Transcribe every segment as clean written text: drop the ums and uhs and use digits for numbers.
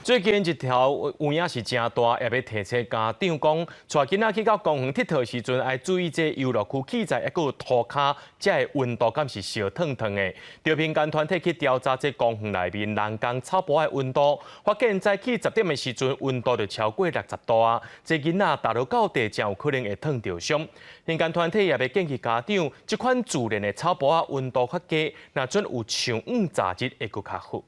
最近日頭有影是誠大，也欲提醒家長講，帶囡仔去到公園𨑨迌時陣，愛注意這遊樂區器材，抑閣有塗跤，這个溫度敢是燒燙燙的。著民間團體去調查這公園內面人工草埔的溫度，發現早起10點的時陣，溫度就超過60度啊！這囡仔踏落到地，誠有可能會燙著傷。民間團體也欲建議家長，這款自然的草埔仔溫度較低，若準有樹蔭遮熱會閣較好。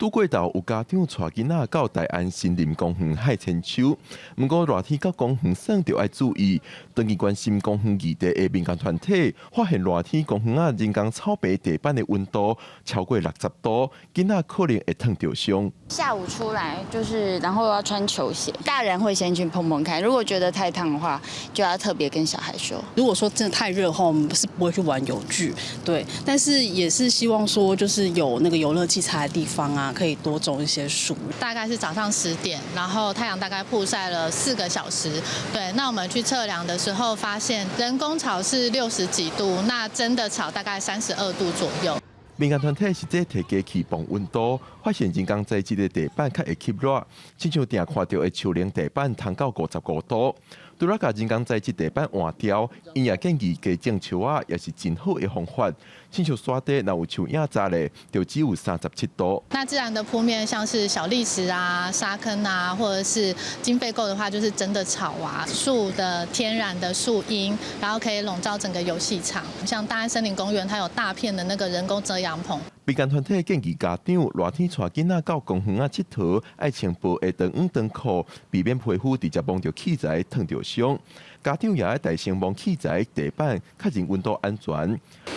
拄過晝有家長帶囡仔到大安森林公園曬千秋，毋過熱天到公園耍著愛注意。長期關心公園議題的民間團體發現，熱天公園仔人工草坪地板的溫度超過60度，囡仔可能會燙著傷。下午出來就是，然後要穿球鞋，大人會先去碰碰看，如果覺得太燙的話，就要特別跟小孩說。如果說真的太熱的話，我們是不會去玩遊具，對，但是也是希望說，就是有那個遊樂器材的地方啊，可以多種一些樹。大概是早上10點，然後太陽大概曝曬了4個小時。對，那我們去測量的時候，發現人工草是60幾度，那真的草大概32度左右。民間團體是這提機器磅溫度，發現人工材質的地板較會吸熱，親像定看著的樹林地板通到55度。除了共人工材質地板換掉，𪜶也建議加種樹仔，也是真好的方法。親像山底若有樹影遮咧，就只有37度。那自然的鋪面，像是小礫石啊、沙坑啊，或者是經費夠的話，就是真的草啊、樹的天然的樹蔭，然後可以籠罩整個遊戲場。像大安森林公園，它有大片的那個人工遮陽棚。民間團體建議家長熱天帶囡仔到公園仔𨑨迌，愛穿薄的長羽長褲，避免皮膚直接摸著器材燙著傷。家長也愛代先摸器材地板，確認溫度安全。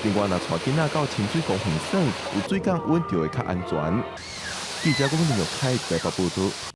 另外，若帶囡仔到親水公園耍，有水降溫就會較安全。記者郭明玉開台北報導。